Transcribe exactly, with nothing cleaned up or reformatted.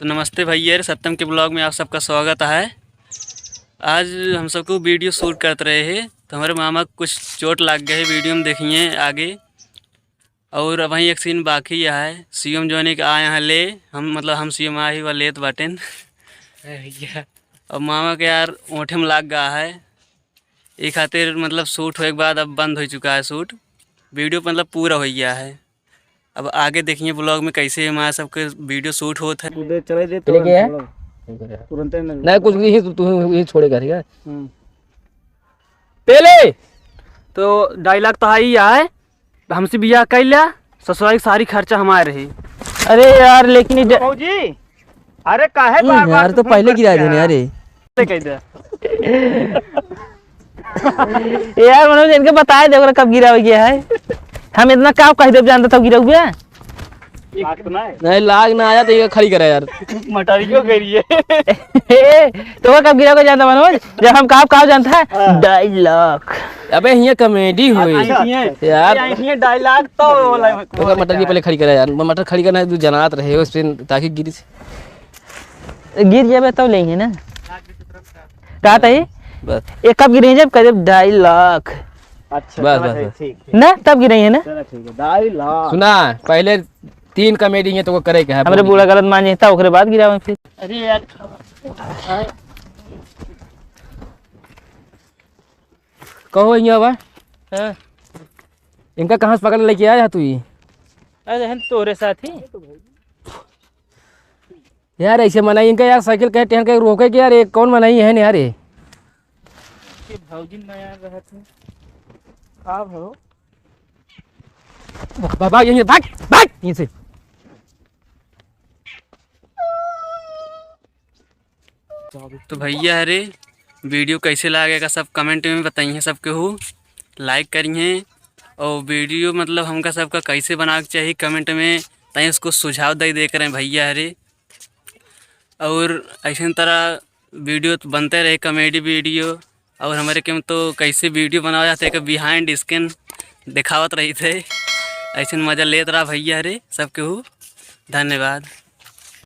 तो नमस्ते भैया रे, सत्यम के vlog में आप सबका स्वागत है। आज हम सबको video shoot करत रहे हैं, तो हमारे मामा को कुछ चोट लाग गए है, video में देखिए आगे। और अब वहीं एक scene बाकी है, सीएम जोने के आए हैं ले, हम मतलब हम सीएम आए ही वह लेत बाटेन। अरे भैया। अब मामा के यार ओंठे में लाग गया है, ई खातिर मतलब shoot होए के बाद अब बंद हो चुका है shoot, video मतलब पूरा हो गया है। अब आगे देखिए vlog में कैसे हमारा सबके video shoot होत है। उधर चले दे, चले तुरंत गया है? चलो। तुरंत ही नहीं। नहीं, कुछ नहीं, तू, तू ही छोड़ेगा, ठीक है? हम्म। पहले तो dialogue तो है ही है, हमसे बियाह कर लिया, ससुराल की सारी खर्चा हमारे रही। अरे यार, लेकिन ये ड- भौजी, अरे काहे हम्म, बार बार यार, तू तो phone पहले करती गिरा है? देने, अरे। ले कह दे। ए यार मनोज, इनके बताए दे, ओकरा कब गिरा हो गया है। हम इतना का कह देब, जानता तब गिरा हुआ। लाग तो ना है। नहीं, लाग ना आया तो ये खड़ी करा यार। मटरियो कह रही है। ए, तो वो कब गिरा को जानता मनोज? जब हम काव काव जानता है? हाँ। Dialogue। अबे, हियाँ comedy हुई। अच्छा, अच्छा, अच्छा। यार। ये dialogue तो बोला है। ओकर मटर की पहले खड़ी करा यार, मटर खड़ी करना है, तू जनात रहे हो उस पे, ताकि गिरी से। गिर जाबे तब लेंगे ना। का तही? बस। एक कब गिरे जब कह देब dialogue। अच्छा, बस, चलो बस, ठीक, बस। ठीक, ठीक। ना, तब गिरे है ना? चलो ठीक है, dialogue। सुना, पहले तीन comedy है तो वो करे के है, हमरे बोल। बूढ़ा गलत मान जाता, ओकरे बाद गिरावे फिर। अरे यार। कहो यहाँ बा। हाँ। इनका कहाँ से पकड़ लेके आया तू ये? अरे हम तोरे साथ ही। यार, ऐसे मनाई इनका यार, साइकिल कहे टहन के रोके के यार, ये कौन मनाई है यार ये? ये भौजी नया रहत है। का हो? भाग, भाग, यहीं से, भाग, भाग, यहीं से। तो भैया हरे, video कैसे लागेगा सब comment में बताइए, सबके हो like करिए, और video मतलब हमका सबका कैसे बनावे के चाहिए comment में, ताकि उसको सुझाव दे दे करें भैया हरे। और ऐसे तरह video तो बनते रहे, comedy video, और हमारे के में तो कैसे video बनावा जाते हैं, behind scene दिखावत रही थे, ऐसे मजा लेत रहा भैया हरे सबके हो। धन्यवाद।